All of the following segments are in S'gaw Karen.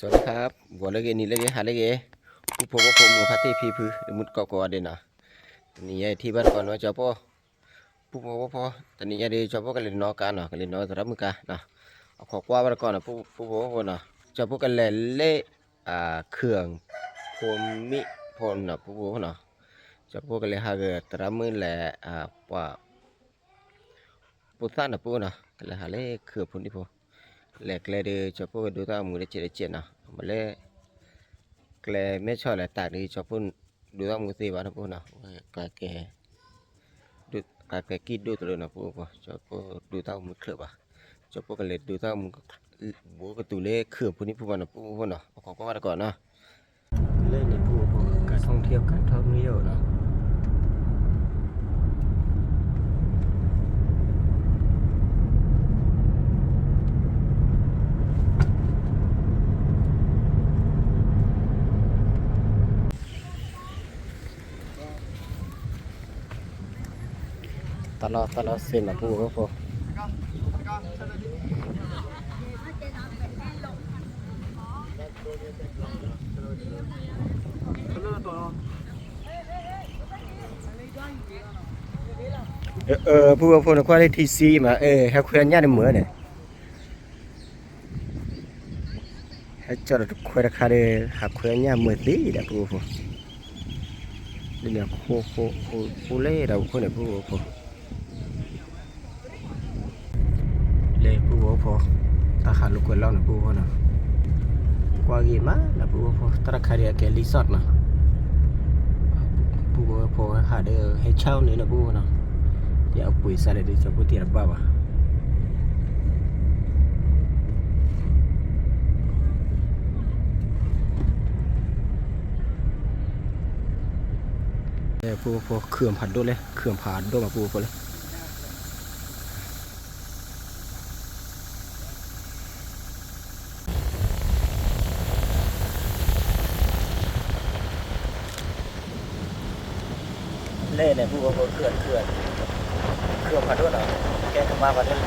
สวัสดีครับ ဂီၤလၢအဂ့ၤ နံၤလၢအဂ့ၤ ဟါလၢအဂ့ၤ ပုၢ်ဖိဝဲၢ်ဖိ မုၢ်ဖါတံၢ်ဖံဖု မုၢ်တကိးကိးဂၤဒဲးနီၤ, တနံၤညါအံၤထံၣ်ဘၣ်တကိးနီၤ ကၠီဖိ ပုၢ်ဖိဝဲၢ်ဖိ တနံၤညါဒီး ကၠီဖိကလဲၤနီၣ်ကါနီၤ, ကလဲၤနီၣ်သရၣ်မုၣ်ကါနီၤ, အခိးကွၢ်ဘၣ်တကိးနီၤ ပုၢ်ဖိဝဲၢ်ဖိနီၤ, ကၠီဖိကလဲၤလၢ ခၢၣ်ဖိမံၣ်ဖိနီၤ ပုၢ်ဖိဝဲၢ်ဖိနီၤ, ကၠီဖိကလဲၤဟးဂ့ၤသရၣ်မုၣ်လဲၤ ပှၤ ဖိသၣ်နီၤ ပုၢ်ဖိနီၤ, ကလဲၤဟးလၢခၢၣ်ဖိမံၣ်ဖိ, လဲၤကျဲဒီး ကၠီဖိကဒိသၣ်မူတစဲးတစဲးနီၤ, မ့ၢ်လၢ ကျဲမဲၢ်ဆီၣ်လဲၤတၢ်ဒီး ကၠီဖိ ဒိသၣ်မူသ့ဘၣ်နီၤ ပုၢ်ဖိနီၤ, က ကကဲကံၣ်ဒိၣ်တလၢနီၤ ပုၢ်ဖိ, ကၠီဖိဒိသၣ်မူချၢးဘၣ်, ကၠီဖိကလဲၤဒိသၣ်မူ ဘိကတူၤလၢခၢၣ်ဖိမံၣ်ဖိဘၣ်နီၤ ပုၢ်ဖိနီၤ, အခိးကွၢ်ဘၣ်တကိးနီၤ လၢန့ၣ် ပုၢ်ဖိ การท่องเที่ยว การท่องเที่ยวနီၤ တၢ်လီၢ်တၢ်လီၢ်စ့ၢ်နီၤ ပုၢ်ဖိ ပုၢ်ဖိ နကွၢ်လၢထံဆံမး ဟဲခွဲညၣ်န့ၣ်မုာ်န့ၣ် ဟဲကၠီၣ်ဒီးတခွဲတခါဒီး ဟးခွဲညၣ်မုာ်သ့ဒီး ပုၢ်ဖိ ဒ်န့ၣ် ခိၣ်ခိၣ်ခိၣ်လဲၣ်ဒီး ပုၢ်ဖိန့ၣ် ပုၢ်ဖိ လၢပုၢ်ဖိ တၢ်ဟးလိာ်ကွဲလီၢ်န့ၣ် ပုၢ်ဖိနီၤ, ကွၢ်ဂ့ၤမးလၢပုၢ်ဖိ တၢ်တခါဒံးအကဲ resort နီၤ, ပုၢ်ဖိဟးဒီးဟဲဆၢန့ၣ်နီၤ ပုၢ်ဖိနီၤ, ယအပှ့ၤစးလဲၣ်ဒီး ကၠီဖိတံၢ်တဘၣ်ဘၣ် ပုၢ်ဖိ ခၢၣ်ဖးဒိၣ်လဲၣ် ခၢၣ်ဖးဒိၣ်မး ပုၢ်ဖိလၢ လဲၣ်န့ၣ် ပုၢ်ဖိ ခၢၣ် ခၢၣ် ခၢၣ်ဖးဒိၣ်နီၤ, ကဲကမါဖးဒိၣ်လဲၣ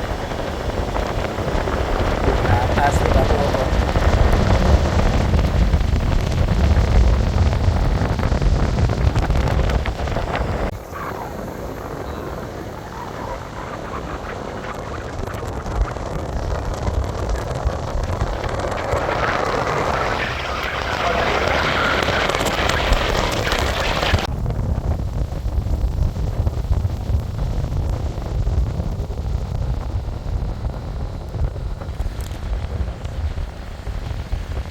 ်, ဖးစ့ၢ်ကီး ပုၢ်ဖိ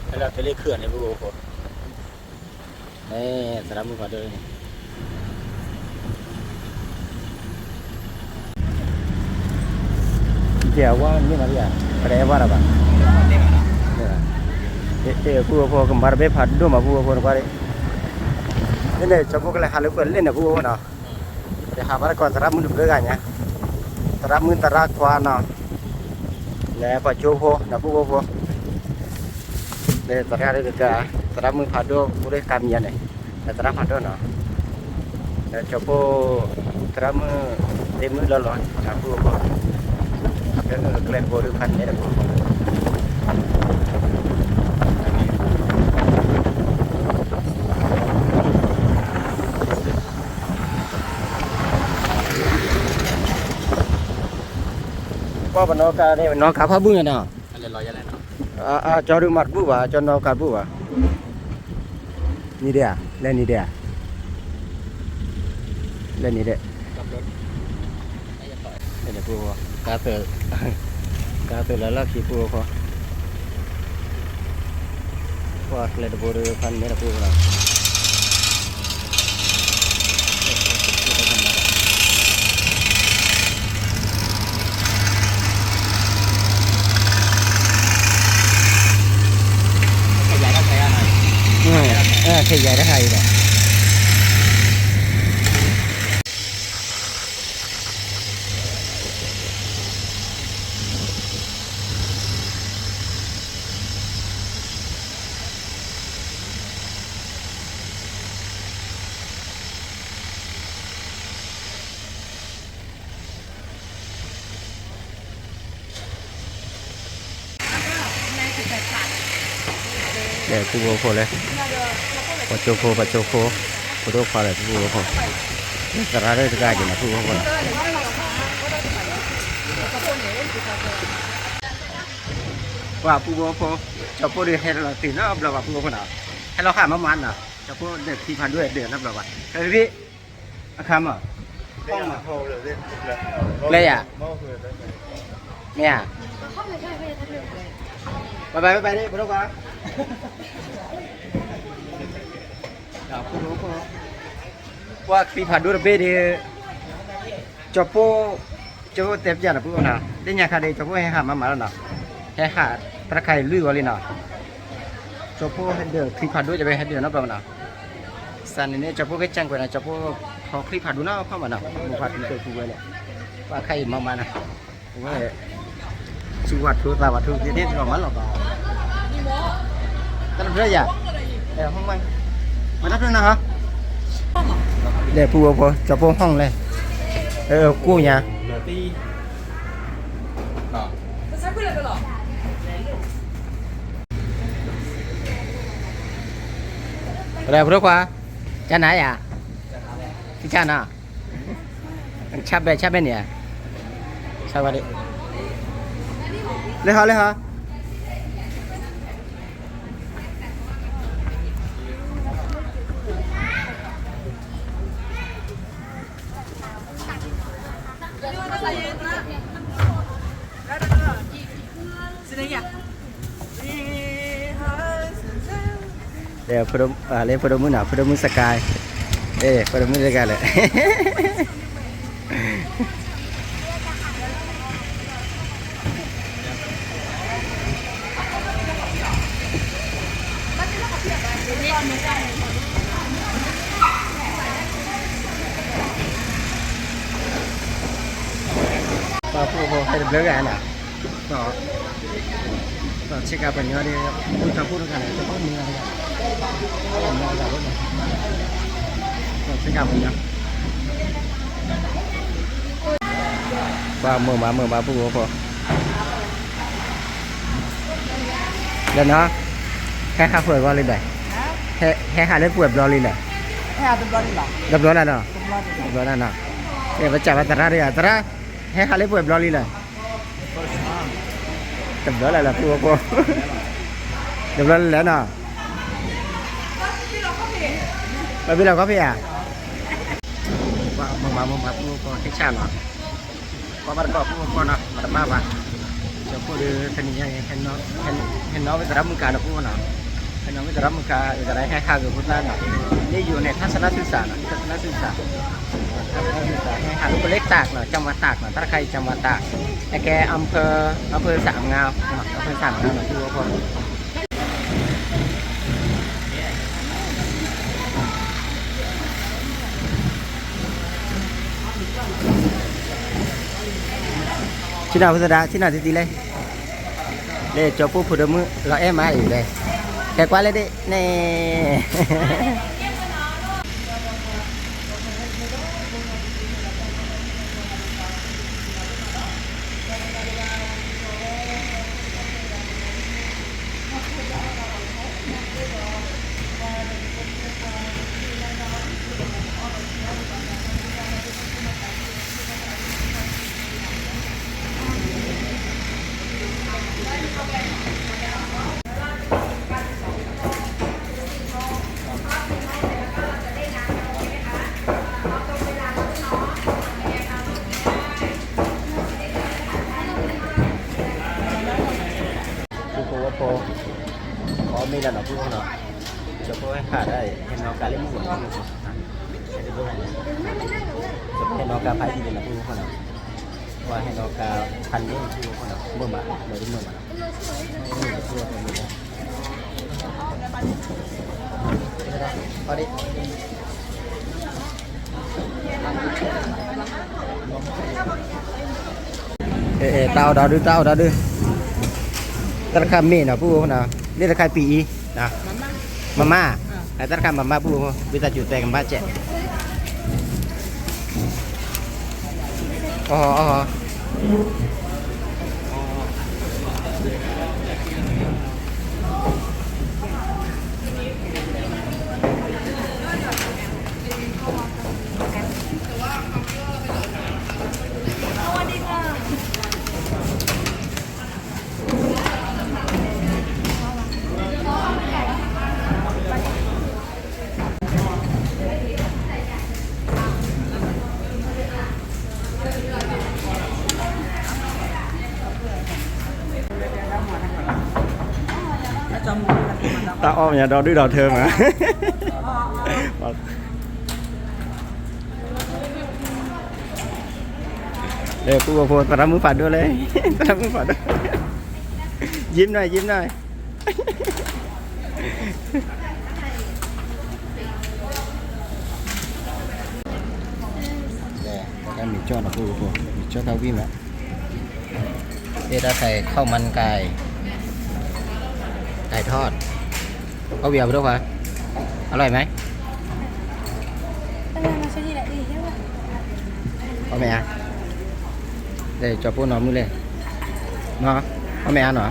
ဖဲလၢဖဲလၢခၢၣ်န့ၣ် ပုၢ်ဖိ သရၣ်မုၣ်ဖးဒိၣ်န့ၣ် ကဲဝါမ့ၢ်မၤလံဧါ, ပတဲဝါဒီးဘၣ်, ပုၢ်ဖိ ကမၤတဘ့ၣ်ဖးဒိၣ်မး ပုၢ်ဖိ နကွၢ်ဒ်, န့ၣ်န့ၣ် ကၠီဖိကလဲၤဟးလိာ်ကွဲလၢန့ၣ် ပုၢ်ဖိနီၤ, ယဟးဘၣ်တကိးသရၣ်မုၣ်တဘျုးဂၤညါ, သရၣ်မုၣ်သရၣ်ခွါနီၤ, လဲၤပှၤကၠိဖိ ဒီးပုၢ်ဖိဖိ လၢသရၣ်ဒ်တကး, သရၣ်မုၣ်ဖးဒိၣ် အိၣ်လၢကါမံၤညါန့ၣ်, လၢသရၣ်ဖးဒိၣ်နီၤ, လၢကၠီဖိ သရၣ်မုၣ် သ့ၣ်မုၣ်လီၤလီၤ ဒီးပုၢ်ဖိ, လၢကျဲတဘိဒုးဖးန့ၣ်ဒီးပုၢ်ဖိ, ကွၢ်ပနီၣ်ကါန့ၣ် နီၣ်ကါဖးဘူၣ်ညါနီၤ, ကၠီဒုးမၤတဘူၣ်ဘၣ် ကၠီနီၣ်ကါတဘူၣ်ဘၣ်, နံၤဒဲးဧါ, လဲၤနံၤဒဲးဧါ, လဲၤနံၤဒဲး, ပုၢ်ဖိ, ကါသုးလၢလီၢ်ခံ ပုၢ်ဖိ, ကွၢ်ကျဲတဘိဒုးဖးန့ၣ်ဒီးပုၢ်ဖိလီၤ. ခဲယၤတခါအံၤဒီး ကဲ ပုၢ်ဖိဖိလဲၣ်, ပှၤကၠိဖိ ပှၤကၠိဖိ, ဖိဒိၣ်ခွါလဲၣ် ပုၢ်ဖိဖိ, သရၣ်တဂၤက့ၤနီၤ ပုၢ်ဖိဖိနီၤ. ပှၤပုၢ်ဖိဖိ, ကၠီၤဖိဒုးဟဲလီၤတုၤနီတဘျီဘၣ် ပုၢ်ဖိဖိနီၤ, ဟဲလီၤဃာ်မးမးနီၤ, ကၠီၤဖိဒုးခံဖးဒိၣ်ဒုးနီတဘျီဘၣ်, တရံး အခါမး, ကျဲယၤ, မ့ၢ်ဧါ, ဘၣ်ဘၣ်ဘၣ်ဘၣ် ဖိဒိၣ်ခွါ, ပုၢ်ဖိဖိ, ပှၤခံဖးဒိၣ်တဘ့ၣ်ဒီး ကၠီၤဖိ, ကၠီၤဖိတဲပျၢ်နီၤ ပုၢ်ဖိနီၤ, လၢညါခါဒီး ကၠီၤဖိဟဲဟးမးမးလီၤနီၤ, ဟဲဟး တၢ်တခါအံၤလွံၢ်ဂီၤလံနီၤ, ကၠီၤဖိဟဲဒုးခံဖးဒိၣ် ကၠီၤဖိဟဲဒုးနီတဘျီနီၤ, စးန့ၣ်န့ၣ် ကၠီၤဖိကစၢ်ကွဲးနီၤ ကၠီၤဖိဖီချံဖးဒိၣ်နီၤ ဖီမးနီၤ မိၢ်ဖးထူကၠိဖူဝဲလဲၣ်, ပှၤခါအံၤမးမးနီၤ, ဝဲ စူဝါထူသးဝါထူသ့ၣ်န့ၣ် တလီၤမးလီၤဘၣ်, တၢ်တဖျၢၣ်ယၤ, မတဖျၢၣ်နၤဟါ, လဲၤပုၢ်ဖိဖိ ကၠီၤဖိဟီၣ်လဲၣ်, ကိၣ်ညါ ပဒၣ်ဖိဒိၣ်ခွါ, ကနၤယၤ, ကနၤ, ဆၣ်ဘဲ ဆၣ်ဘဲန့ၣ်ဧါ, ဆၣ်ဝဲဒၣ်, လၢဟီ လၢဟီ လၢဖိဒိၣ်မုၣ်နီၤ ဖိဒိၣ်မုၣ်စကဲ, ဖိဒိၣ်မုၣ်တဂၤလဲၣ် ပှၤဖိဖိ ဟဲတဘျီဂၤနီၤ, ဒီးဆ့ကၤပညီဒီး အိၣ်ကၠီၤဖိတဂၤန့ၣ် ကၠီၤဖိမုၣ်တဂၤ, ဆ့ကၤပညီ, ပှၤမုာ်မးမုာ်မး ပုၢ်ဖိဖိ လၢနီၤ, ဟဲဟးပှဲၤဘျီလံလဲၣ်, ဟဲဟးလၢပှဲၤဘျီလံလဲၣ်, တဘျီလၢ်နီၤ, တဘျီလၢ်နီၤ, ပစံးဘၣ်သရၣ်တဂၤ သရၣ်, ဟဲဟးလၢပှဲၤဘျီလံလဲၣ်, တဘျီလၢ်လၢ ပုၢ်ဖိဖိ, တဘျီလၢ်လၢ်နီၤ, ပဘ့ၣ်လီၤခီဖံးဧါ, ပှၤမုာ်မးမုာ်မး ပုၢ်ဖိဖိ ဟဲဆၣ်နီၤ ကွၢ်ဘၣ်တဘၣ် ပုၢ်ဖိဖိနီၤ မၤတဘၣ်ဘၣ်, ကၠီၤဖိဒီး တနံၤညါအံၤ ဟဲနီၣ်ဝဲသရၣ်မုၣ်ကါနီၤ ပုၢ်ဖိနီၤ, ဟဲနီၣ်ဝဲသရၣ်မုၣ်ကါ အသရၣ်ဟဲဟးဂ့ၤဖိသၣ်နီၤ, လၢယိၤန့ၣ် ထၣ်စနၣ်သုစးနီၤ ထၣ်စနၣ်သုစး, ထၣ်စနၣ်သုစး ဟဲဟးလၢပလဲတၢ်နီၤ ကၠၢ်မၤတၢ်နီၤ တၢ်တခါအံၤကၠၢ်မၤတၢ်, အကဲ อำเภอ อำเภอสามงาม อำเภอสามงามနီၤ ပုၢ်ဖိဖိ ဆ့ၣ်နီၤဖိသဒါ ဆ့ၣ်နီၤတံၢ်တံၢ်လဲၣ်, လၢကၠီၤဖိဖိဒိၣ်မုၣ် လီၤအဲၣ်မးအံၤလဲၣ်, ဟဲကွၢ်လၢဒ့ၣ်န့ၣ် ပုၢ်ဖိဝဲၢ်ဖိ, အီၣ်မ့ၤလၢနီၤ ပုၢ်ဖိနီၤ, ကၠီၤဖိဟဲဟးဒၣ် ဟဲနီၣ်ကါလၢမုၢ်ဂီၤနီၤ, ကၠီၤဖိဟဲနီၣ်ကါဖးယံာ်လံနီၤ ပုၢ်ဖိနီၤ, ပှၤဟဲနီၣ်ကါဖးန့ၣ် ပုၢ်ဖိနီၤ မုာ်မး မုာ်တမုာ်မးနီၤ, ပှၤဒ် တၢ်အီၣ်ဒီဒု တၢ်အီၣ်ဒီဒု, တၢ်တခါမ့ၢ်နီၤ ပုၢ်ဖိနီၤ, လၢတခါပံၤအံၤ, မမါ, တၢ်တခါမမါ ပုၢ်ဖိ, ဝံသးစူၤတဲကမၣ်ကဲး, အီၣ်ဟီ အီၣ်ဟီ. တၢ်အီၣ်မးဒီဒုၣ်ဒီထၢမး, ဒီးပုၢ်ဖိ သရၣ်မုၣ်ဖးဒိၣ်လဲၣ်, သရၣ်မုၣ်ဖးဒိၣ်, ယံမနုၤ ယံမနုၤ တၢ်မ့ၤကၠီၣ်နီၤ ပုၢ်ဖိ, မ့ၤကၠီၣ်တၢ်ဝံၣ်မး, เอ๊ะ ถ้าใส่ข้าวมันไก่ ไก่ทอด เอาเบียร์ไปด้วยวะ อร่อยไหม เอาไหมอ่ะ เดี๋ยวจอดปูนอนมือเลย เนาะ เอาไหมอ่ะเนาะ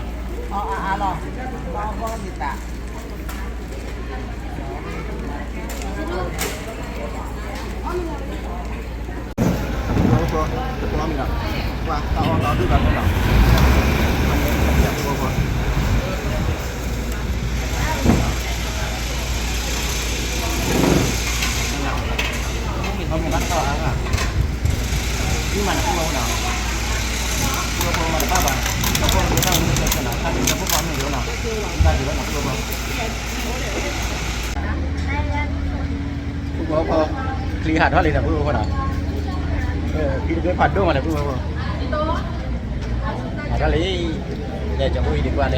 ပုၢ်ဖိ ချံဟးထီၣ်လံနီၤ ပုၢ်ဖိနီၤ, ချံတဘ့ၣ်ဖးဒိၣ်မးန့ၣ် ပုၢ်ဖိ, ဟးထီၣ်လံ, လဲၤကၠီၤဖိအံၤဒံးကွၢ်လဲၣ်, ချံဟးဒံး ချံဟးလံ ပုၢ်ဖိ, ဘၣ်ဒုး ဘၣ်ဒု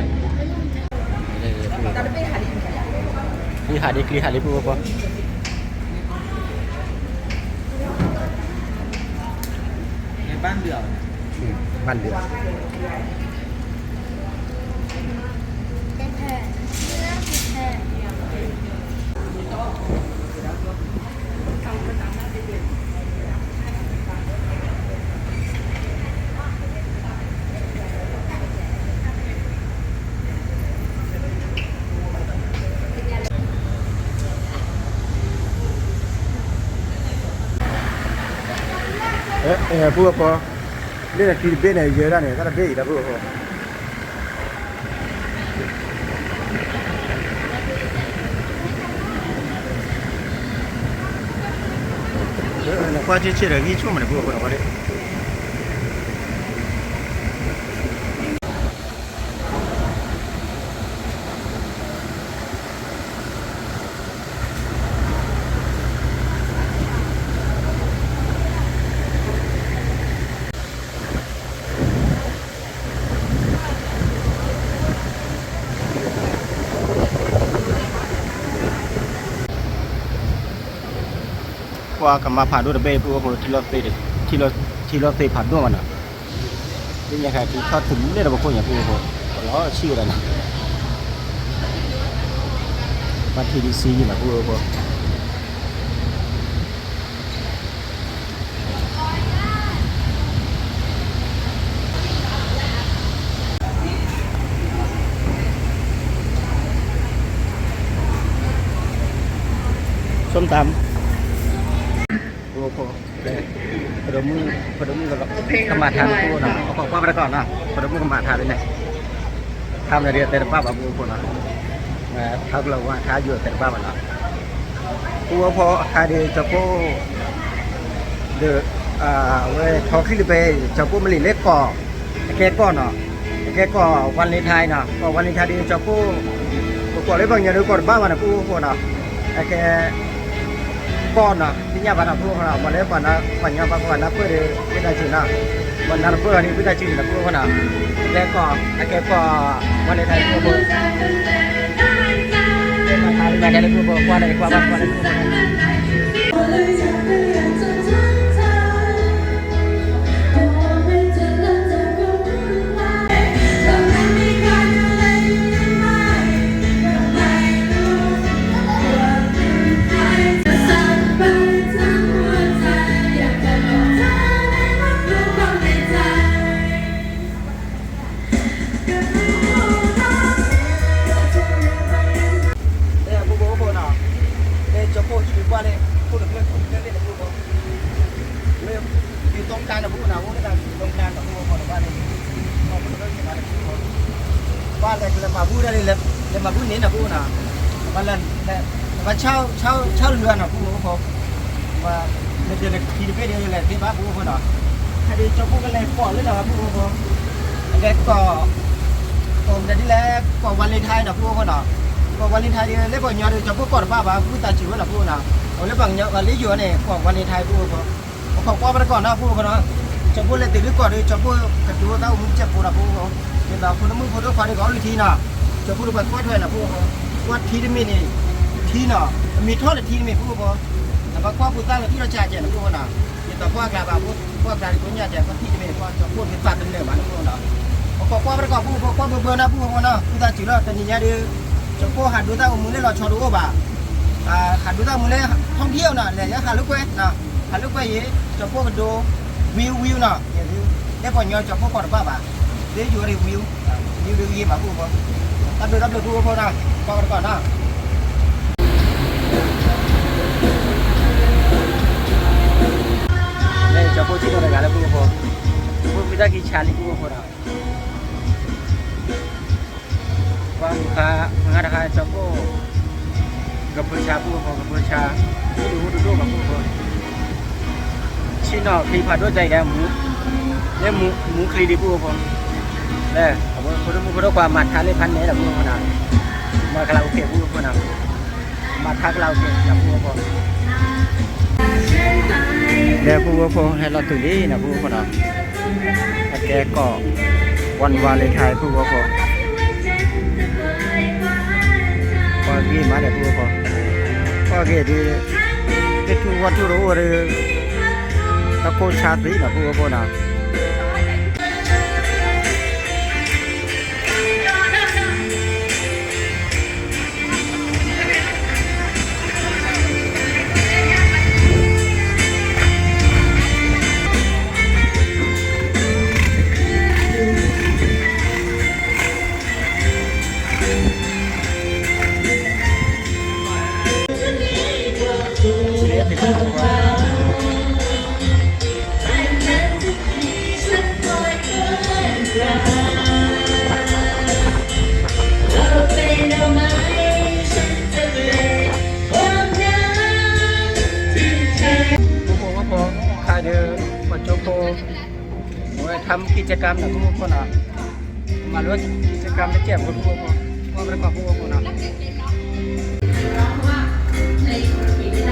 း ပုၢ်ဖိ, လၢနချံတဘ့ၣ်န့ၣ် ယဲဒၣ်န့ၣ် တၢ်တဘ့ၣ်အံၤလီၤ ပုၢ်ဖိ, နကွၢ်ဆ့ဆ့ဒီး ဂံၢ်ဆူၣ်မးန့ၣ် ပုၢ်ဖိ နကွၢ်လံ ပှၤကမၤဖးဒိၣ်တဘ့ၣ် ပုၢ်ဖိ, ထံလီၤသ့းဖးဒိၣ်မးနီၤ, လၢညါခါ ထံထီၣ်တုၤလၢတပခိၣ်ညါ ပုၢ်ဖိ, လီၤဆံၣ်ဝဲဒၣ်န့ၣ်, ဘၣ်ထံဒံးဆံးယံၤနီၤ ပုၢ်ဖိ ส้มตำ ပဖိ, ပဒိၣ်မုၣ် ပဒိၣ်မုၣ်ကမၤထါလံ ပုၢ်ဖိနီၤ, အခီပညီပတကိးနီၤ, ပဒိၣ်မုၣ်ကမၤထါလံန့ၣ်, ထါမ့ၢ်ဒ်တဲတဘၣ်ဘၣ် ပုၢ်ဖိနီၤ, ထါကလီၤဝါထါယိာ်တဲတဘၣ်ဘၣ်နီၤ, ပုၢ်ဖိ အခါဒ်ကၠီၤပိၢ် ဒီး အဝဲထီချံတဘ့ၣ် ကၠီၤပိၢ်မ့ၢ်လံာ်လၢကီၢ်, အကဲကီၢ်နီၤ, အကဲကီၢ် Valentine နီၤ, ကီၢ် Valentine ဒ်ကၠီၤပိၢ်, ပကိးလၢပှၤကညီဒ်ကီၢ်တဘၣ်ဘၣ်န့ၣ် ပုၢ်ဖိနီၤ, အကဲ ကီၢ်နီၤ, သ့ၣ်ညါဘၣ်နီၤ ပုၢ်ဖိနီၤ, ပှၤလၢပှၤနၢ်ပှၤညီဘၣ် ပှၤနၢ်ပၢၢ်ဒီး ဝံသးစူၤနီၤ, ပှၤနၢ်တပၢၢ်အီၤဒ် ဝံသးစူၤန့ၣ် ပုၢ်ဖိနီၤ, အကဲကီၢ် အကဲကီၢ် Valentine ပုၢ်ဖိ, မၤထါလံ မၤထါလံ ပုၢ်ဖိ, ကွၢ်လၢကွၢ်ဘၣ် ကွၢ်လၢ ပုၢ်ဖိနီၤ. ပှၤလဲၤကလဲၤမၤဘူၣ်ဒၣ်လံ, လဲၤမၤဘူၣ်န့ၣ်နီၤ ပှၤ, ပှၤလဲၤ, ပှၤဆါ, ဆါ, ဆါလၢာ်နီၤ ပှၤအိၣ်ဖိ, ပှၤ, နဒၢးနခံတဘ့ၣ်ဒီးလဲၤသ့ဘၣ် ပှၤအိၣ်ဖိနီၤ, ဟဲဒီးကၠီၤဖိကလဲၤကိးလၢနီၤ ပှၤအိၣ်ဖိ, အလဲၤကိး, ကိးမနုၤဒ်လဲၣ် ကိး Valentine နီၤ ပှၤအိၣ်ဖိနီၤ, ကိး Valentine ဒ်လဲၣ် ပှၤကညီဒီး ကၠီၤဖိကိးတဘၣ်ဘၣ် ဝံသးစူၤဝဲနီၤ ပှၤအိၣ်နီၤ, အိၣ်လၢပှၤကညီလၢယိၤန့ၣ် ကိး Valentine ပှၤအိၣ်ဖိ ပခိးကွၢ်ပတကီၢ်နီၤ ပှၤအိၣ်ဖိနီၤ, ကၠီၤဖိလဲၤတုၤလၢကိးဒီး ကၠီၤဖိကတိၤသးအိၣ်မူကဲးဖိဒီး ပှၤအိၣ်ဖိ, ဒ်သိးဖိဒိၣ်မုၣ်ဖိဒိၣ်ခွါဒီး ကအီလုၢ်ထံနီၤ, ကၠီၤဖိဒီးပှၤကွၢ်ထွဲနီၤ ပှၤအိၣ်ဖိ, ကွၢ်ထံတမ့ၢ်န့ၣ်, ထံနီၤ, အမံၤထီၣ်လၢထံတမ့ၢ် ပှၤအိၣ်ဖိ, နဘၣ်ကွၢ်ဖိသၣ်လၢထံဒီးကဲးကဲးနီၤ ပှၤအိၣ်ဖိနီၤ, ဒ်သိးပှၤကျါဘၣ် ပှၤကျါဒ်ကိးညါကဲး ပှၤထံတမ့ၢ် ပှၤကၠီၤဖိမ့ၢ်သးတနၢၤဘၣ်နီၤ ပှၤအိၣ်ဖိနီၤ, ပခိးကွၢ်ပတကီၢ် ပှၤအိၣ်ဖိ ကွၢ်ဘၢဘၢနီၤ ပှၤအိၣ်ဖိနီၤ, ဝံသးစူၤလီၤ တနံၤညါဒီး ကၠီၤဖိဟးဒိသးအိၣ်မူလၢလီၤဆီတအိၣ်ဘၣ် ဟးဒိသးမူလၢ ท่องเที่ยว နီၤ လဲၤလၢဟးလိာ်ကွဲ, ဟးလိာ်ကွဲအံၤ ကၠီၤဖိကဒိ ဝံဝံနီၤ, လၢပှၤကညီကၠီၤဖိကိးတဘၣ်ဘၣ်, လၢယိၤဒီး ဝံ, ဝံဒုးဂ့ၤဘၣ် ပှၤအိၣ်ဖိ, တၢ်ဘျုးတၢ်ဘျုး ပှၤအိၣ်ဖိနီၤ, ကွၢ်ပတကီၢ်နီၤ, လၢကၠီၤဖိဆံးဒီးတဂၤလၢ ပှၤအိၣ်ဖိ, ဖိဝံသးစူၤဆါလံ ပှၤအိၣ်ဖိနီၤ ပှၤမုၢ်ခါ, မုၢ်ခါတခါ ကၠီၤဖိ, ကဖၢဆါ ပှၤအိၣ်ဖိ ကဖၢဆါ, မ့ၢ်ဒုးအိၣ်တဒိၣ်ဘၣ် ပှၤအိၣ်ဖိ, ဆ့ၣ်နီၤချံဖးဒိၣ်ဒ်လဲၣ်မူ, လၢမူချံဒံး ပှၤအိၣ်ဖိ, လၢအဝဲဖိဒိၣ်မုၣ်ဖိဒိၣ်ခွါမၤထါလၢဖးနဲဒီး ပှၤအိၣ်ဖိနီၤ, မၤကလၤအိၣ်ကဲး ပှၤအိၣ်ဖိနီၤ, မၤထါကလၤအိၣ်ကဲး ပှၤအိၣ်ဖိ လၢပှၤအိၣ်ဖိဟဲလီၤတုၤလံနီၤ ပှၤအိၣ်ဖိနီၤ, အကဲကိး ဝၣ်ဝၣ်လ့ထါ ပှၤအိၣ်ဖိ, ပှၤဂ့ၤမးဒီး ပှၤအိၣ်ဖိ, ပှၤဂ့ၤဒုး, တထူၣ်ဝၣ်ထူၣ်တအိၣ်ဒီး, တၢ်ကိၢ်ဆါသံနီၤ ပှၤအိၣ်ဖိနီၤ ပှၤအိၣ်ဖိ ခါဒီး ပှၤကၠိဖိ အဝဲ ทำกิจกรรม နီၤ ပှၤအိၣ်ဖိနီၤ, မၤလိ กิจกรรม လၢကဲးဖိ ပှၤအိၣ်ဖိ, ကွၢ်ပတကီၢ် ပှၤအိၣ်ဖိနီၤ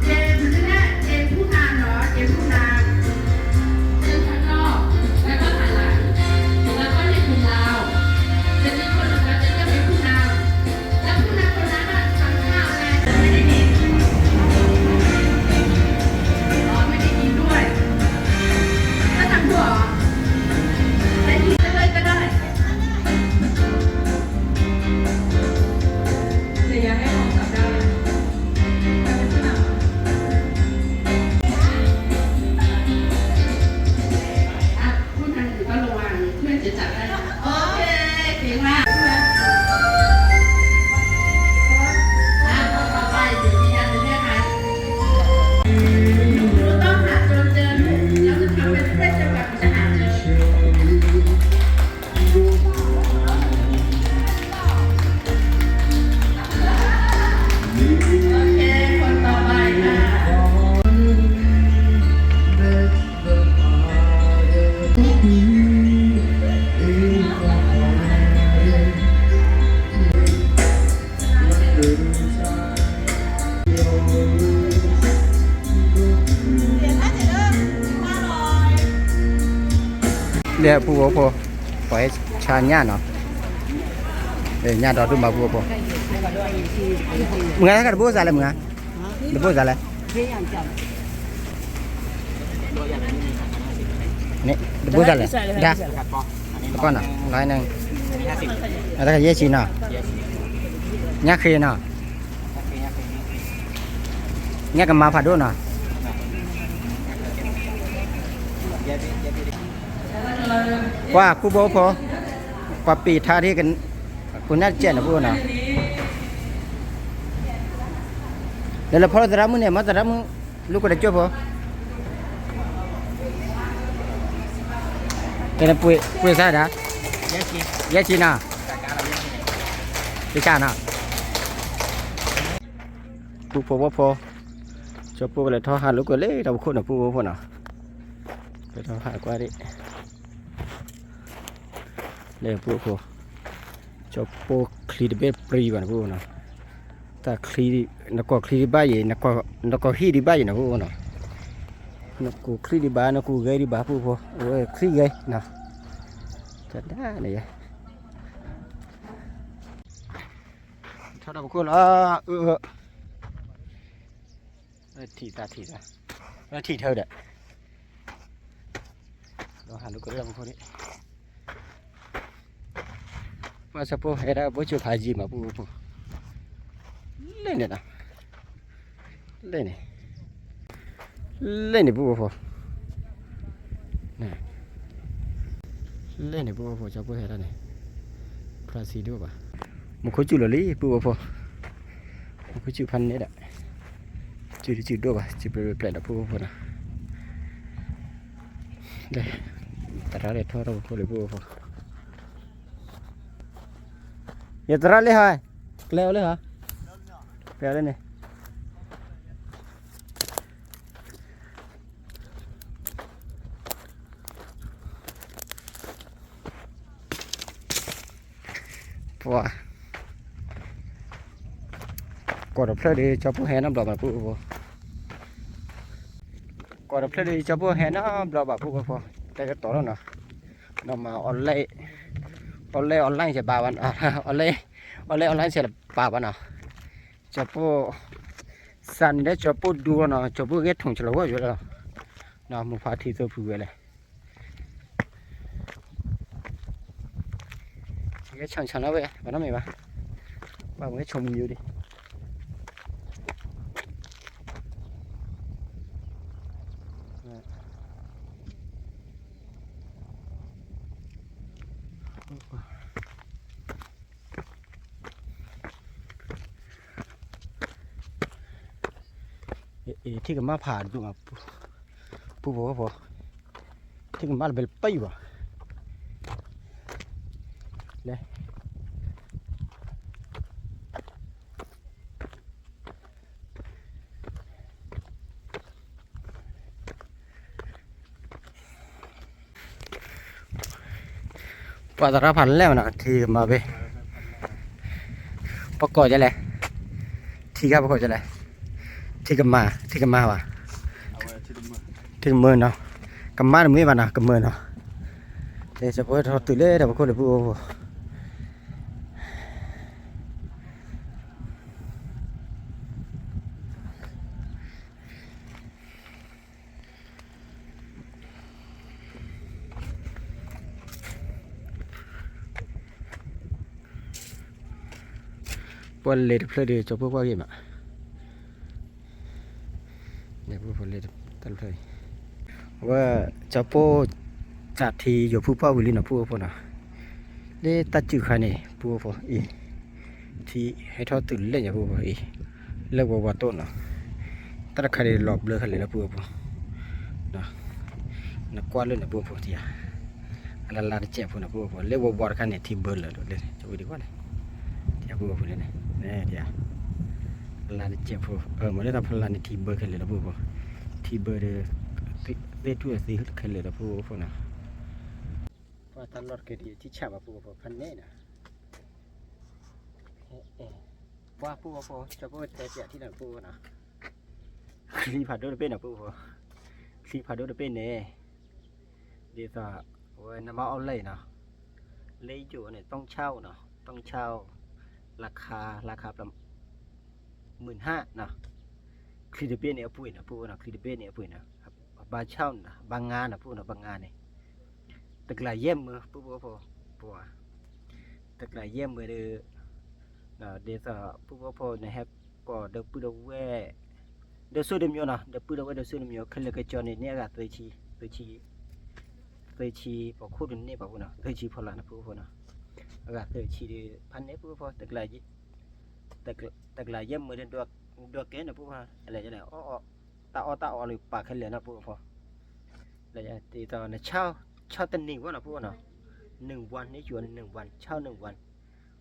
เกมนี้เกมผู้นำเนาะ เกมผู้นำ ซึ่งข้างนอก แล้วก็หันหลัง แล้วก็ในกลุ่มเรา จะมีคนหนึ่งเขาจะเลือกเป็นผู้นำ แล้วผู้นำคนนั้นน่ะทำท่าอะไร ไม่ได้ยิน อ๋อ ไม่ได้ยินด้วย ก็ทำหัว ได้ยินเลยก็ได้ แต่อย่าให้มองกลับด้าน อ่ะ ผู้นำอยู่ก็ระวัง เพื่อนจะจับได้ โอเค เก่งมาก อ่ะ คนต่อไป เดี๋ยวมีการเลือกใคร หนูต้องหาจนเจอลูก แล้วจะทำเป็นเพื่อนเดียวกัน จะหาเจอ โอเค คนต่อไปค่ะ လၢပူၤဝဲဖိ, ပှၤဟဲဆါညၣ်နီၤ, ညၣ်ဒီဒူၣ်မးပူၤဝဲဖိ, မုၢ်ဂၤ တဘိစၢ်လဲၣ် မုၢ်ဂၤ, တဘိစၢ်လဲၣ်, တဘိစၢ်လဲၣ်, ဒါ, တကီၢ်နီၤ, လီၤန့ၣ်, အတကယဲၢ်ဆံနီၤ, ညၣ်ဃ့နီၤ, ညၣ်ကမါဖးဒိၣ်နီၤ, ပှၤကူဘိဖိ, ပှၤပ့ၤထါဒ်, ကိးနၢ်တကဲးန့ၣ်ပူၤနီၤ, လဲၤလၢဖီလၢသရၣ်မုၣ်န့ၣ် မ့ၢ်သရၣ်မုၣ်, လူၢ်ကိးတကၠိၢ်ဖိ, ကဲန့ၣ်ပှ့ၤ ပှ့ၤစၢ်ဒၣ်, ယဲၢ်ဆံနီၤ, တကးနီၤ, ပုၢ်ဖိဝဲၢ်ဖိ, ကၠီပိၢ်ကလဲၤထီၣ်ဟးလိာ်ကွဲလၢတၢ်ဖီခိၣ်န့ၣ် ပုၢ်ဖိဝဲၢ်ဖိနီၤ, ကလဲၤထီၣ်ဟးကွၢ်ဒၣ် လၢပုၢ်ဖိ, ကၠီပိၢ်ချံတဘ့ၣ်ပြံဘၣ်န့ၣ် ပုၢ်ဖိနီၤ, တၢ်ချံ, နကိးချံဒံးဘၣ်ယဲ, နကိးဟံၣ်ဒံးဘၣ်ယဲန့ၣ် ပုၢ်ဖိနီၤ, နကိးချံဒံးဘၣ် နကိးဂဲၤဒံးဘၣ် ပုၢ်ဖိ, အဝဲချံဂဲၤနီၤ, တဒၣ်န့ၣ်ယဲ, ထီၣ်တၢ်ဖီခိၣ်လီၤ, အၢ ထံၣ်တၢ်ထံၣ်တၢ်, ထံၣ်ထၢဒီး, ဒီးဟးလိာ်ကွဲလၢတၢ်ဖီခိၣ်န့ၣ်, ပှၤကၠီပိၢ်ဟဲဒၣ်ဘိၣ်စၢၤဖးယံာ်မး ပုၢ်ဖိ, လဲၣ်န့ၣ်နီၤ, လဲၣ်န့ၣ်, လဲၣ်န့ၣ် ပုၢ်ဖိ, လဲၣ်န့ၣ် ပုၢ်ဖိ ကၠီပိၢ်ဟဲဒၣ်န့ၣ်, ဖျါဆံးဒိၣ်ဘၣ်, မူခိၣ်စူၣ်လီၤလံ ပုၢ်ဖိ, မူခိၣ်စူၣ်ဖးန့ၣ်ဒီး, စူၣ်တစူၣ်ဒိၣ်ဘၣ် စူၣ်ပျဲၢ်ပျဲၢ်ဒီး ပုၢ်ဖိနီၤ, သရၣ်လဲၤထီၣ်တၢ်ဖီခိၣ်လံ ပုၢ်ဖိ, ယသရၣ်လၢဟီ, ကျဲအိၣ်လၢဟီ, ကျဲအိၣ်လၢန့ၣ် ပှၤ, ကိးတဖျၢၣ်ဒီး ကၠီပိၢ်ဟဲနီတဘျီဘၣ် ပုၢ်ဖိ, ကိးတဖျၢၣ်ဒီး ကၠီပိၢ်ဟဲနီတဘျီဘၣ် ပုၢ်ဖိ, တဲကတီၤလီၤနီၤ, နီၢ်မၤ online online ယဘၣ်ဘၣ်, online online ယဘၣ်ဘၣ်နီၤ, ကၠီပိၢ်, စးန့ၣ်လၢကၠီပိၢ်ဒူနီၤ, ကၠီပိၢ်ဂဲၤထူၣ်ကလီၤဝဲယိၤလီၤ, နီၢ်မူဖးထံသိဖုဝဲလဲၣ် ယဲဆၣ်ဆၣ်လီၤဝဲ ဘၣ်နီတမံၤဘၣ်, ဘၣ်မ့ၢ်ဆိကမိၣ်ယိၤဒံး, ထံၣ်ကမၣ်ဖးဒိၣ်မး, ပုၢ်ဖိဝဲၢ်ဖိ, ထံၣ်ကမၣ်လၢပှဲၤလၢပၢၢ်ယံၤဘၣ်, လဲၣ် ပှၤသရၣ်ဖးလဲၢ်မးနီၤ ထံကမၣ်ဘ့ၣ်, ပကိးဒ်လဲၣ်, ထံဂၤပကိးဒ်လဲၣ်, ထံကမၣ် ထံကမၣ်ဘၣ်, ထံကမၢနီၤ, ကမၣ်တမ့ၢ်ဘၣ်နီၤ ကမၢနီၤ, ကၠီပိၢ်ထီၣ်တုၤလၢတၢ်ဖီခိၣ်လၢပုၢ်ဖိ ပှၤလဲၤတဖျၢၣ်ဒီး ကၠီပိၢ်ကွၢ်ဂ့ၤမး, လဲၤပှၤလဲၤတဖျၢၣ်, အဝဲ ကၠီပိၢ် သးထံယိာ်ဖုပှၢ်ဝံၤလံနီၤ ပုၢ်ဖိနီၤ, လၢတၢ်စုၣ်ခါန့ၣ် ပုၢ်ဖိအံၤ ထံဟဲထီၣ်တုၤလၢညါ ပုၢ်ဖိအံၤ, လၢဝီဝီတိၢ်နီၤ, တၢ်တခါန့ၣ်လီၤဘျၢခဲလၢာ်လၢ ပုၢ်ဖိ, နကွၢ်လၢန့ၣ် ပုၢ်ဖိတံၢ်ဧါ, အလါလါတစဲးဖိန့ၣ် ပုၢ်ဖိ လၢဝီဝီတခါန့ၣ် ထံဘၢလၢာ်လၢ ဝံၤဒံးကွၢ်န့ၣ်, တံၢ်ဧါ ပုၢ်ဖိန့ၣ်, တံၢ်ဧါ, အလါတစဲးဖိ မ့ၢ်လၢတၢ်ဖီလာ်န့ၣ် ထံဘၢခဲလၢာ်လၢ ပုၢ်ဖိ, ထံဘၢဒီး သ့ၣ်ထူၣ်သ့ခဲလၢာ်လၢ ပုၢ်ဖိနီၤ, ပှၤတၢ်လီၢ်တက့ၢ်ဒ်ထံဆၣ်ဘၣ် ပုၢ်ဖိဖးန့ၣ်နီၤ ပှၤ ပုၢ်ဖိ ကၠီပိၢ်တဲပၠးထံၣ်နီၤ ပုၢ်ဖိနီၤ, ချံဖးဒိၣ်တဘ့ၣ်နီၤ ပုၢ်ဖိ, ချံဖးဒိၣ်တဘ့ၣ်န့ၣ် ဒ်သိး အဝဲနမါအီၣ်လဲၣ်နီၤ, လၢယိာ်န့ၣ် သုံးချောင်းနီၤ, သုံးချောင်း ราคา ราคา ပျီ หมื่นห้าနီၤ, ချံတဘ့ၣ်န့ၣ်အပှ့ၤနီၤ ပုၢ်ဖိနီၤ, ချံတဘ့ၣ်န့ၣ်အပှ့ၤနီၤ, ဘါချောင်းနီၤ ဘါငါးနီၤ ပုၢ်ဖိနီၤ, ဘါငါးန့ၣ် တကလးယဲၢ်မၢ ပုၢ်ဖိဖိ, ပှၤ တကလးယဲၢ်မၢဒီး ဒ်သိး ပုၢ်ဖိဖိ နဟဲကိးဒီပုၢ်ဒီဝဲၢ် ဒီးစိတမံၤနီၤ, ဒီပုၢ်ဒီဝဲၢ်ဒီးစိတမံၤ ခဲလၢာ်ကၠီန့ၣ် န့ၢ်အဂၤသၢဆံ, သၢဆံ, သၢဆံ ပှၤခိၣ်တန့ၢ်ဘၣ် ပုၢ်ဖိနီၤ, သၢဆံဖီလာ်နီၤ ပုၢ်ဖိနီၤ, အဂၤသၢဆံဒီး ဖးန့ၣ် ပုၢ်ဖိ တကလးယဲၢ်မၢဒီး ဒွးကဲနီၤ ပုၢ်ဖိ, လဲၣ် တၢ်အီၣ်တၢ်အီလၢပာ်ခဲလၢာ်နီၤ ပုၢ်ဖိ, လဲၣ် ဒ်သိးနဆါ เช่าตะหนิงวะเนาะ พวกเนาะ หนึ่งวันนี่อยู่หนึ่งวัน เช่าหนึ่งวัน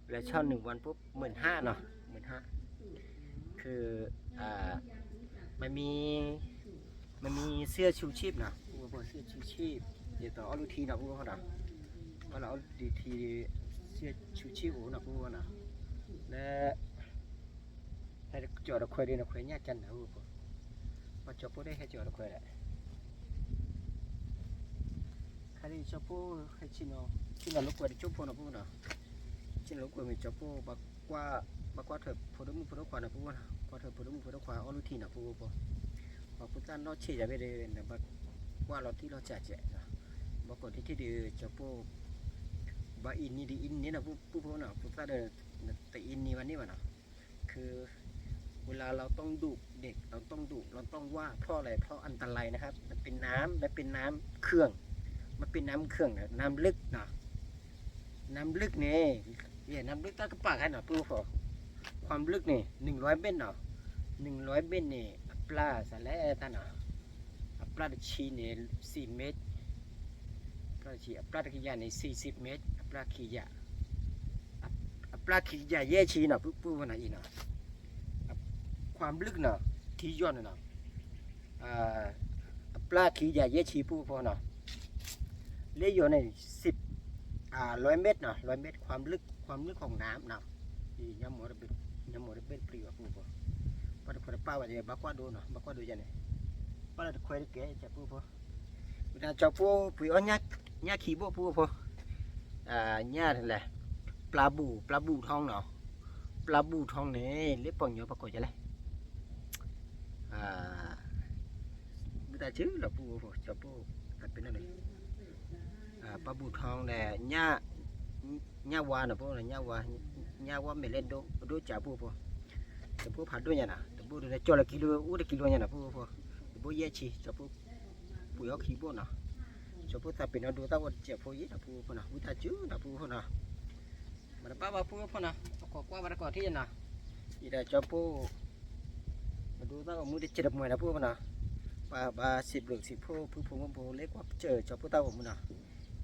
แล้วเช่าหนึ่งวันปุ๊บ หมื่นห้าเนาะ หมื่นห้า คือ อ่า มันมี มันมีเสื้อชูชีพเนาะ พวก เสื้อชูชีพ เดี๋ยวต่อเอาลูกทีเนาะ พวกเนาะ เอาลูกที เสื้อชูชีพ โอ้เนาะ พวกเนาะ แล้ว ဟဲကၠီၤတခွဲးဒ်နခွဲးညၣ်ကၢ်နၤအိၣ်ဖိ, ပှၤကၠီၤဖိဒ်ဟဲကၠီၤတခွဲးဒၣ်, ခါဒ်ကၠီၤဖိ ဟဲဆ့ၣ်နီၤ ဆ့ၣ်နီၤလိာ်ကွဲတကၠိဖိနီၤ ဖိနီၤ, ဆ့ၣ်နီၤလိာ်ကွဲမ့ၢ်ကၠီၤဖိ ဘၣ်ကွၢ်ထွဲဖိဒိၣ်မုၣ်ဖိဒိၣ်ခွါနီၤ ဖိနီၤ, ကွၢ်ထွဲဖိဒိၣ်မုၣ်ဖိဒိၣ်ခွါအီၣ်လုၢ်ထံနီၤ ဖိဖိ, ပှၤဖိသၣ်နီၢ်ဆ့ၣ်ယၤဖဲဒီး နဘၣ်ကွၢ်လီၤတံၢ်လီၤဆဲးကဲး, ဘၣ်ကိးထံထံၣ်ဒီးကၠီၤဖိ ဘၣ်အံၤနံၤဒ်အံၤနံၤနီၤ ဖိဖိနီၤ ဖိသၣ်ဒီး နတအံၤနံၤဘၣ်န့ၣ်ဘၣ်နီၤ คือเวลาเราต้องดูดเด็ก เราต้องดูด เราต้องว่าเพราะอะไร เพราะอันตรายนะครับ มันเป็นน้ำ มันเป็นน้ำเขื่อน มันเป็นน้ำเขื่อนนะ น้ำลึกเนาะ น้ำลึกนี่ เนี่ย น้ำลึกตะกะปะแค่เนาะ ปุ๊บพอ ความลึกนี่ หนึ่งร้อยเมตรเนาะ หนึ่งร้อยเมตรนี่ အပျၢ်စလဲတၢ်နီၤ အပျၢ်တဆံန့ၣ် ဆံမ့ၢ်, အပျၢ်တဆံ အပျၢ်တကယၤန့ၣ် ဆံဆံမ့ၢ်, အပျၢ်ခံကယၤ, အပျၢ်ခံကယၤယဲၢ်ဆံနီၤ ပုၢ်ဖိနီၤအံၤနီၤ, ความลึกနီၤ ထံယိာ်န့ၣ်နီၤ, အပျၢ်ခံကယၤယဲၢ်ဆံ ပုၢ်ဖိနီၤ, လၢယိာ်န့ၣ် ဆံ ร้อยเมตรနီၤ ร้อยเมตร ความลึก ความลึกของน้ำနီၤ, ညါမိၢ်တဘ့ၣ် ညါမိၢ်တဘ့ၣ်တပျံၤဘၣ် ပုၢ်ဖိ, ပှၤတခွဲးတပၢ်ဘၣ် ဘၣ်ကွၢ်ဒိနီၤ ဘၣ်ကွၢ်ဒိယၤန့ၣ်, ပှၤလၢတခွဲးတကဲး ကဲပုၢ်ဖိ, ဝံၤဒၣ်ကၠီၤဖိ ပှ့ၤအီၣ်ညၣ်ခံဘိၣ် ပုၢ်ဖိ, ညၣ်လဲၣ်, ပျၢ်ဘူၣ် ပျၢ်ဘူၣ်ထီနီၤ, ပျၢ်ဘူၣ်ထီန့ၣ် လၢပှၤကညီပှၤကိးယၤလဲၣ် မုၢ်တၢ်ဆၢလီၤ ပုၢ်ဖိ ကၠီၤဖိ တၢ်ပ့ၤနီၣ်န့ၣ်, ပျၢ်ဘူၣ်ထီဒီး ညၣ်ဝါနီၤ ပုၢ်ဖိ ညၣ်ဝါ ညၣ်ဝါမ့ၢ်လၢဒိၣ်ကး ပုၢ်ဖိ, တဘိဖးဒိၣ်ညါနီၤ တဘိဒိၣ်န့ၣ် ကၠီလၢကံလိ အိၣ်တကံလိညါနီၤ ပုၢ်ဖိ, တဘိယဲၢ်ဆံ ကၠီၤဖိ ပှ့ၤအီၣ်ခံဘိၣ်နီၤ, ကၠီၤဖိ တၢ်ပ့ၤနီၣ်ဒိသၣ်ဝဲတစဲးဖိအံၤနီၤ ပုၢ်ဖိနီၤ ဝံၣ်တၢ်စူၤနီၤ ပုၢ်ဖိနီၤ, မတဘၣ်ဘၣ် ပုၢ်ဖိနီၤ အကိးကွၢ်ဘၣ်တကိးထံၣ်နီၤ, အံၤဒီးကၠီၤဖိ ပဒိသၣ်ဂီၤမူတစဲးတမှဲၤနီၤ ပုၢ်ဖိနီၤ, ပှၤဘၣ်စံးဘျုးစံးဖှိၣ် ဖုဖိမုၣ်ဖိ လၢကွၢ်စၢၤကၠီၤဖိတၢ်ဂီၤမူနီၤ,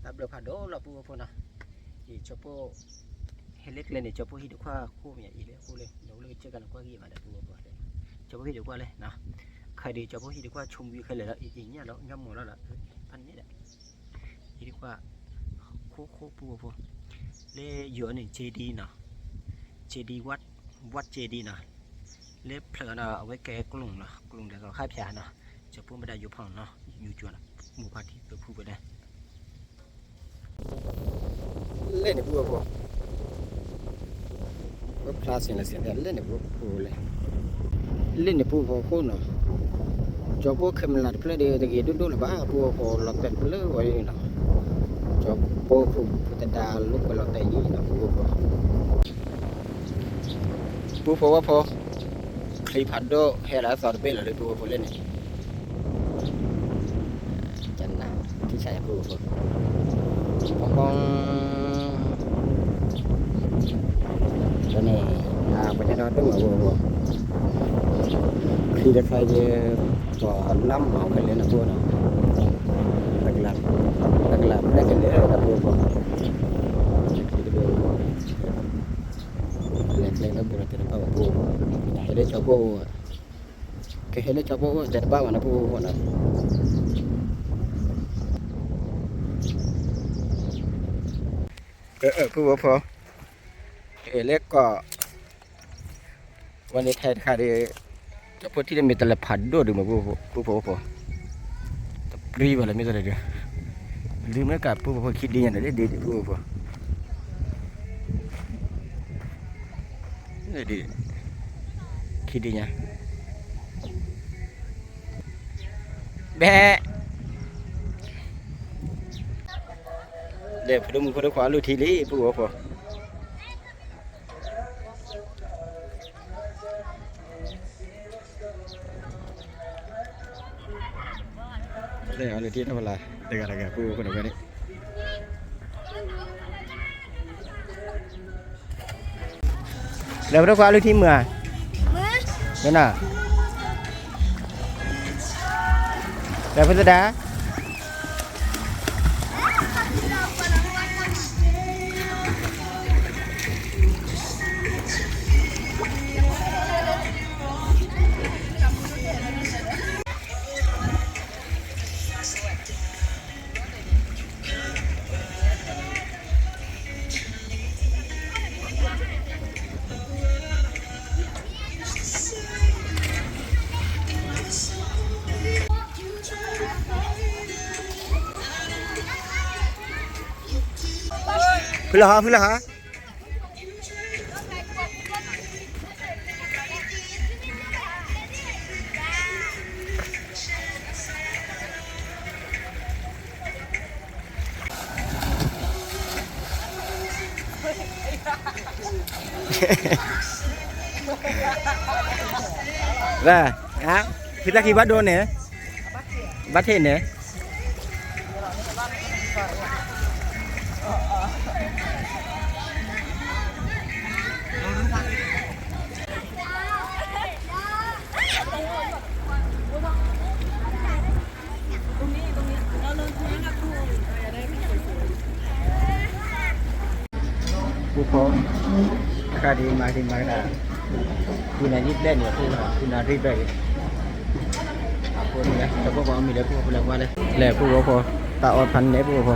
တၢ်ဘျုးဖးဒိၣ်လီၤ ပုၢ်ဖိနီၤ, အံၤကၠီၤဖိ ဟဲလၢကျဲန့ၣ် ကၠီၤဖိဟံၣ်တကွၢ်ခိၣ်မ့ၢ်အံၤလၢအဃိလၢ နအိၣ်လၢကစၢၢ်ကါန့ၣ် ကွၢ်ဂံၢ်မးဒီး ပုၢ်ဖိ ကၠီၤဖိဟံၣ်တကွၢ်လဲၣ်, ခဲဒုးကၠီၤဖိဟံၣ်တကွၢ်ဆိကမိၣ်ခဲလၢာ်လီၤ အံၤညၣ်လီၤ ညၣ်မိၢ်လီၤလီၤ, ဖးန့ၣ်ဒီး ဟံၣ်တကွၢ် ခိၣ်ခိၣ် ပုၢ်ဖိဖိ, လၢယိာ်န့ၣ် เจดีย์နီၤ, เจดีย์ วัด วัดเจดีย์နီၤ, လၢဖျၢၣ်ဒီး အဝဲကဲကျိာ်နီၤ ကျိာ်ဒီးကခါဖၠးနီၤ, ကၠီၤဖိမ့ၢ်ဒၣ်ယိၤဖီၣ်နီၤ ယူၤကၠီၤနီၤ မိၢ်ဖါထံသၢဖုပှဲၤဒဲး လဲၣ်န့ၣ် ပုၢ်ဖိ, ဝဲဖျါစ့ၢ်လီၤစ့ၢ်လဲၣ်န့ၣ် ပုၢ်ဖိလဲၣ်, လဲၣ်န့ၣ် ပုၢ်ဖိခိၣ်နီၤ, ကၠီၤဖိ camera တဖျၢၣ်ဒီး တဂ့ၤဒိၣ်ဒိၣ်လၢၤဘၣ် ပုၢ်ဖိ လီၤတဲာ်တဖျၢၣ်ဝဲအံၤနီၤ, ကၠီၤဖိခိၣ် ပတဒါလိာ်ကွဲလီၤတဲာ်အံၤနီၤ ပုၢ်ဖိ ပုၢ်ဖိဝဲဖိ, ချံဖးဒိၣ်ဟဲလီၤသီတဘ့ၣ်လီၤလၢပုၢ်ဖိလဲၣ်န့ၣ်, ကနၤ ထံဆးယၤပုၢ်ဖိ, ပီၤပီၤ, န့ၣ် ပှၤညါဒီဒိၣ်မးပုၢ်ဖိ, ချံတခါယဲ ပှၤနၢ်မၤခဲလၢာ်နီၤပုၢ်နီၤ, တကလး တကလးဖျၢၣ်ခဲလၢာ်ဒီးပုၢ်ဖိ, လဲၤကျဲလၢပူၤလီၤတဲာ်တဘၣ်ဘၣ်ပုၢ်ဖိ, ဟဲလၢကၠီၤဖိအိၣ်, ကဟဲလၢကၠီၤဖိအိၣ်တဲာ်တဘၣ်ဘၣ်နီၤပုၢ်ဖိနီၤ, ပုၢ်ဖိ, ကဟဲလၢကီၢ် ဝဲန့ၣ်ထဲတခါဒီး ကၠီၤဖိထံၣ်လၢမ့ၢ်တလဲၤဖးဒိၣ်ဒုးမး ပုၢ်ဖိဖိ, တပြံဘၣ်လၢမ့ၢ်တလဲၤဒုး, လၢမ့ၢ်ကးပုၢ်ဖိဖိခံဒံညါန့ၣ် လၢဒ်ဒ်ပုၢ်ဖိဖိ, လၢဒ် ခံဒံညါ ဘဲ ဒီးဖိဒိၣ်မုၣ်ဖိဒိၣ်ခွါအလုၢ်ထံလံ ပုၢ်ဖိဖိ, လၢအလုၢ်ထံနီၢ်ဖးလၢ် တဂၤတဂၤ ပုၢ်ဖိဖိဒီးဝဲန့ၣ် ဒီးဖိဒိၣ်ခွါအလုၢ်ထံမုာ်ဧါ, မုာ်, ဒီးနၤ, ဒီးဖိသဒါ, ဖုလီၤဟီ ဖုလီၤဟီ ဖံသၣ်ခံဘၣ်ဒိန့ၣ် ဘၣ်ထံးန့ၣ် ပူဖိ တခါဒ်မၤဒ်မၤကဒၣ် ဖုနၤဒ်ဘျဲၣ်န့ၣ် ဖုနၤဒ်ဘျဲၣ်ဂ့ၤ အဃိန့ၣ် တၢ်ဖိပှၤအီၣ်မ့ၤလၢပူဖိလဲၤကွၢ်လဲၣ် လဲၤပူဖိ တၢ်အီၣ်ဖးန့ၣ်ပူဖိ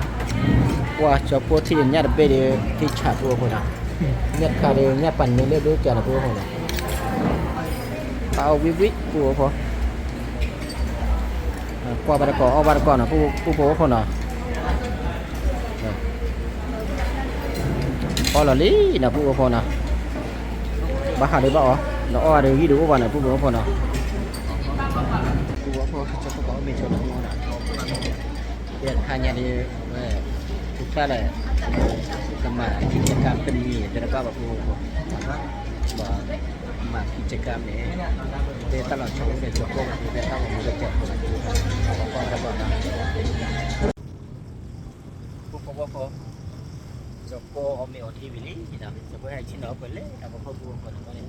ကွၢ်ကၠီၤပိၢ်ထံၣ်ညၣ်တဘ့ၣ်ဒီး ထံဆးပူဖိနီၤ ညၣ်တခါဒီး ညၣ်ပာ်န့ၢ်လၢဒိၣ်ကၢ်န့ၣ်ပူဖိနီၤ တၢ်အီၣ်ဝံၣ်ဝံၣ်ပူဖိ ကွၢ်ဘၣ်တကိး အီၣ်ဘၣ်တကိးနီၤ ပူဖိဖိနီၤ အီၣ်လီၤလံနီၤ ပူဖိနီၤ ဘၣ်ဟးဒံးဘၣ်အီၤ နအီၣ်ဒီးဂံၢ်ဒံးအိၣ်ဘၣ်နီၤ ပူဖိဖိနီၤ ပူဖိဖိ ကၠီၤဖိပှၤအီၣ်မ့ၤဆိနီၤ ယခါညါဒ်ဝဲ ပူဖျါလဲၣ် ကမၤခံကကါတမံၤ တဲတဘၣ်ဘၣ်ပူဖိဖိ ဘၣ်မၤခံကကါန့ၣ် တဲတၢ်လီၤဆီအိၣ်ဒီးကၠီၤဖိ တဲတၢ်လီၤမူဒီးကၠီၤဖိ ပှၤကွၢ်တဘၣ်နီၤ ဖိဖိဖိ ကၠီၤဖိအီၣ်မ့ၤအီထံဝံၤလံနီၤ ကၠီၤဖိဟဲဆ့ၣ်နီၤအီၣ်ပှဲၤလၢတၢ်ဖီခိၣ်ပူဖိဖိန့ၣ် ကလံၤ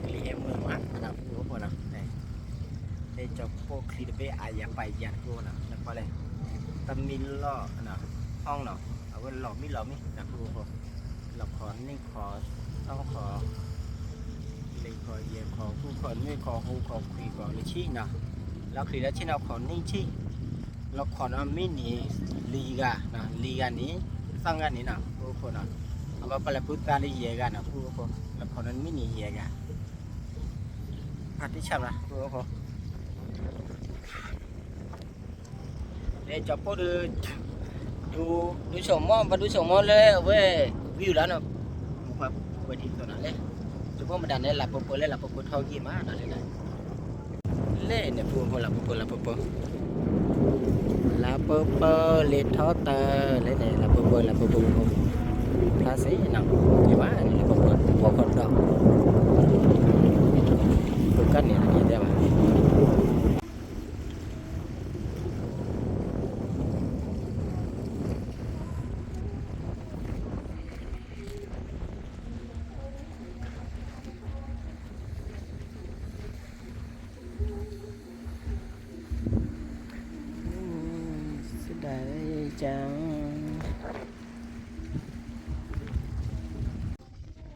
ဟဲမုာ်မးနီၤ ပူဖိဖိနီၤ တဲကၠီၤဖိချံတဘ့ၣ်အါယၤပာ်ယၤတကိးနီၤ နကွၢ်လဲၣ် တမံၤလီၢ် ဟီၣ်နီၤ အဝဲလီၤမံလီၤမံနီၤ ပူဖိဖိ လီၤခီၣ်နံၣ်ခီၣ် သီခီၣ် လ့ၢ်ခီၣ်ယဲၢ်ခီၣ် ဃုခီၣ်နွံခီၣ် ဃိးခီၣ်ခွံခီၣ် လၢဆံနီၤ လီၤချံလၢဆ့ၣ်နီၤ ခီၣ်နံၣ်ဆံ လီၤခီၣ်နီၤ မံနံၤလံဂၤ လံဂၤန့ၣ် သၢဂၤန့ၣ်နီၤ ပူဖိနီၤ အဝဲပှၤလဲၤဖုသါလၢယဲၢ်ဂၤနီၤ ပူဖိ လီၤခီၣ်နီၤ မံနံၤယဲၢ်ဂၤ ဖါတံၢ်ဆၣ်မး ပူဖိ လၢကၠီၤဖိဒီး ဒူ ဒူဆိမိၣ် ပှၤဒူဆိမိၣ်လၢအဝဲ ဝံၤလီၤနီၤ ဝဲဒ်သိးနီၤလဲၣ် ကၠီၤဖိမတၤန့ၣ် လၢပပၢၤလၢလၢပပၢၤထီဂ့ၤမးနီၤလဲၣ် လဲၣ်န့ၣ် ပူဖိလၢပပၢၤ လၢပပၢၤ လၢပပၢၤလ့ထီတၢ် လဲၣ်န့ၣ် လၢပပၢၤ လၢပပၢၤ ဖျါစ့ၢ်နီၤ ယဘၣ်န့ၣ် လၢပပၢၤ ပှၤခီဒီး ပကၢ်န့ၣ် ယတဲဘၣ် ပ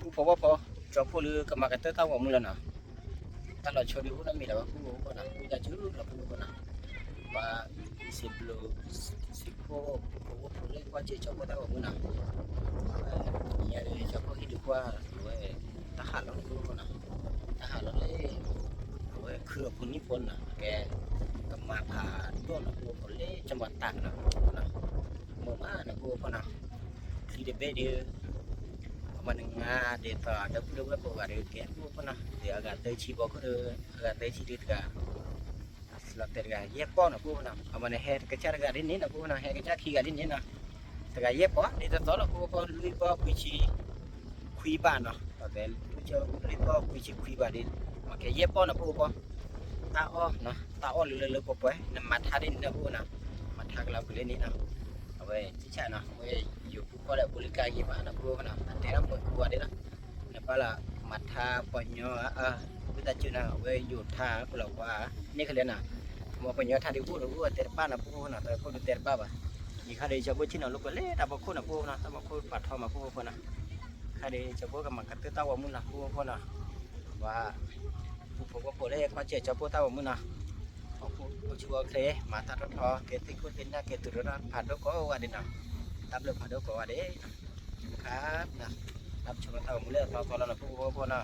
ူဖိဝဲဖိ ကၠီၤဖိလၢကမၤကတၢၢ်တၢ်ဂီၤမူလီၤနီၤ တၢ်လီၤဆီဒုးအိၣ်နီတမံၤလၢၤဘၣ် ပူဖိဖိနီၤ ပူတၢ်စုလီၤပူဖိဖိနီၤ ပှၤစံးဘျုး စံးဖှိၣ် ပူဖိဝဲဖိလၢကွၢ်စ့ၢ်ကီးကၠီၤဖိတၢ်ဂီၤမူနီၤ ညါဒီးကၠီၤဖိဟံၣ်ဒုးကွၢ် အဝဲ တၢ်ဟးလီၤပူဖိဖိနီၤ တၢ်ဟးလီၤလၢ အဝဲခုအပူၤနံၣ်ဖိနီၤ ကဲ ကမၤဖးဒိၣ်နီၤ ပူဖိလၢကမၤတၢ်နီၤ မ့ၢ်မးနီၤ ပူဖိနီၤ ချံတဘ့ၣ်ဒီး အဝဲနငါဒ်သိး ဒီပုၢ်ဒီဝဲၢ်ပဝဲဒီး ကဲပူဖိနီၤ ဒီးအဂၤသၢဆံဘီခိၣ်ဒီး အဂၤသၢဆံဒုးတဂၤ လီၤတဲာ်တဂၤ ယဲၢ်ပီၢ်နီၤ ပူဖိနီၤ အဝဲန့ၣ်ဟဲကစၢ်တဂၤဒ်န့ၣ်နီၤ ပူဖိနီၤ ဟဲကစၢ်ခံဂၤဒ်န့ၣ်နီၤ တဂၤယဲၢ်ပီၢ် ဒ်သိးသိးလီၤ ပူဖိ လွံၢ်ပီၢ်ခွံဆံ ခွံဘးနီၤ လွံၢ်ပီၢ်ခွံဆံခွံဘးဒ် မ့ၢ်ကဲယဲၢ်ပီၢ်နီၤ ပူဖိ တၢ်အီၣ်နီၤ တၢ်အီၣ်လၢလၢလၢပှဲၤပှဲၤ နမၤထါဒ်န့ၣ်နီၤ ပူဖိနီၤ မၤထါကလီၤကွံာ်လၢန့ၣ်နီၤ အဝဲ ဆံၣ်ဆၣ်နီၤ အဝဲယိၤဖိကီၢ်လၢအပူၤလၢကါယံၤဘၣ်နီၤ ပူဖိနီၤ အတဲနီၤ ပှဲၤကူဝဲဒၣ်နီၤ နပၢ်လၢ မၤထါပှၤညီ ဝံသးစူၤနီၤ အဝဲယိၤထါကလီၤကွၢ် န့ၢ်ကလဲၤနီၤ မ့ၢ်ပှၤညီထါဒုးအိၣ်ဒီးအိၣ်တဲတဘၣ်နီၤ ပူဖိနီၤ တၢ်ဖိဒုးတဲတဘၣ်ဘၣ် ယခါဒီး ကၠီၤဖိဆ့ၣ်နီၤလိာ်ကွဲလၢတၢ်ဖီခိၣ်နီၤ ပူဖိနီၤ တၢ်ဖီခိၣ်ပာ်ထီမး ပူဖိနီၤ ခါဒီး ကၠီၤဖိကမၤကတၢၢ်တၢ်ဂီၤမူနီၤ ပူဖိနီၤ ပှၤ ပူဖိဝဲဖိလၢကွၢ်စ့ၢ်ကီးကၠီၤဖိတၢ်ဂီၤမူနီၤ အိၣ်ဆူၣ်အိၣ်ချ့ မၤတၢ်ထီထီ ကဲသ့ၣ်ခိၣ်သ့ၣ်နၢ် ကဲသူၣ်ဒိၣ်ထီၣ်ဖးဒိၣ်ကိးဂၤဒဲးနီၤ တၢ်ဘျုးဖးဒိၣ်ကိးဂၤဒဲး ခါ တၢ်ပဆိကမိၣ်တၢ်ဂီၤမူလၢအသီသီလီၤနီၤ ပူဖိဖိနီၤ